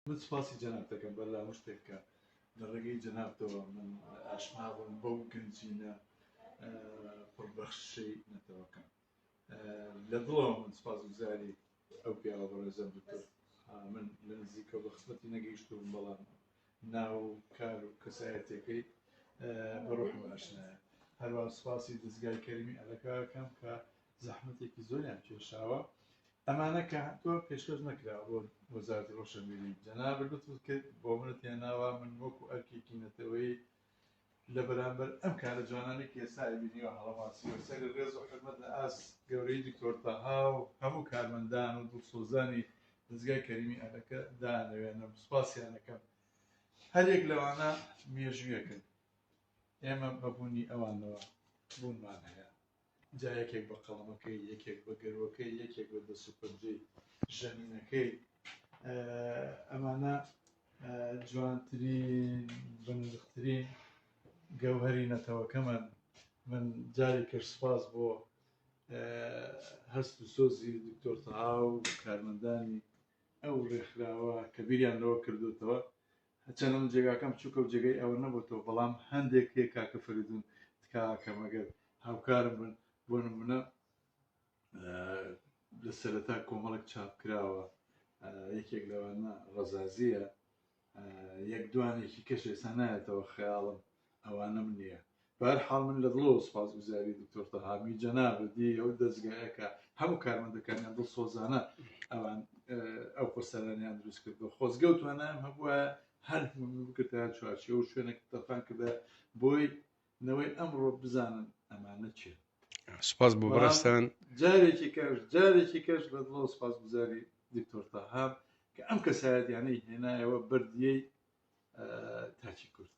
من سوپاسی جەنابت دەکەم بەر لە هەموو شتێک کە لە ڕێگەی جەنابتەوە من ئاشنا بووم بەو گەنجینە پڕبەخشەی نەتەوەکەم. لە دڵەوە من سوپاسگوزاری ئەو پیاوە بەڕێزەم دکتۆر من لە نزیکەوە بە خزمەتی نەگەیشتووم بەڵام ناو و کار و کەسایەتەکەی بە ڕۆحم ئاشنایە. هەروە سوپاسی دەزگای کەریمی ئەلەکەکەم کە زەحمەتێکی زۆریان کێشاوە ئەمانە کە تۆ پێشکەش نەکرا بۆ وەزارەتی ڕۆشنبیری جەنابت لوتفت کرد بۆ منت هێناوە من وەکو ئەرکێکی نەتەوەیی لە بەرامبەر ئەم کارە جوانانەی کە ئێستا ئەیبینیوە هەڵەماسیوە سەری ڕێز و حورمەت لە ئاست گەورەی دکتۆر تەها و هەموو کارمەندان و دڵسۆزانی دەزگای کەریمی ئەلەکە دانەوێنم سوپاسیان ئەکەم هەر یەک لەوانە مێژوویەکن ئێمە بە بوونی ئەوانەوە بوونمان هەیە جا یەکێک بە قەڵەمەکەی، یەکێک بە گەروەکەی، یەکێک بە دەست و پەنجەی ژەنینەکەی، ئەمانە جوانترین بەنرخترین گەوهەری نەتەوەکەمان. من جارێکەش سوپاس بۆ هەست و سۆزی دکتۆر تەها و کارمەندانی ئەو ڕێکخراوە کە بیریان لەوە کردوتەوە هەرچەندە من جێگاکەم بچووکە و جێگای ئەوە نەبۆتەوە بەڵام هەندێک هەیە کاکە فەریدون تکاکەم ئەگەر هاوکارم بن بۆ نمونە لە سەرەتا کۆمەڵێک چاپ کراوە یەکێک لەوانە ڕەزازیە یەک دوانێکی کەش ئێستا نایەتەوە خەیاڵم ئەوانەم نییە بەهەرحاڵ من لە دڵەوە سوپاسگوزاری دکتۆر تەهامی جەنابت دی ئەو دەزگایە کە هەموو کارمەندەکانیان دڵسۆزانە ئەوان ئەو پۆستەرانیان دروست کردو خۆزگە و توانایان هەبووە هەر بکردە چوارچێوە و شوێنێک تەرخان کردە بۆی نەوەی ئەمڕۆ بزانن ئەمانە چێن. سوپاس بۆ بەڕێزتان. جارێکی کەش جارێکی کەش لە دڵەوە سوپاسگوزاری دکتۆر تەهام کە ئەم کەسایەتیانەی هێنایەوە بەردیەی تاکی کورد.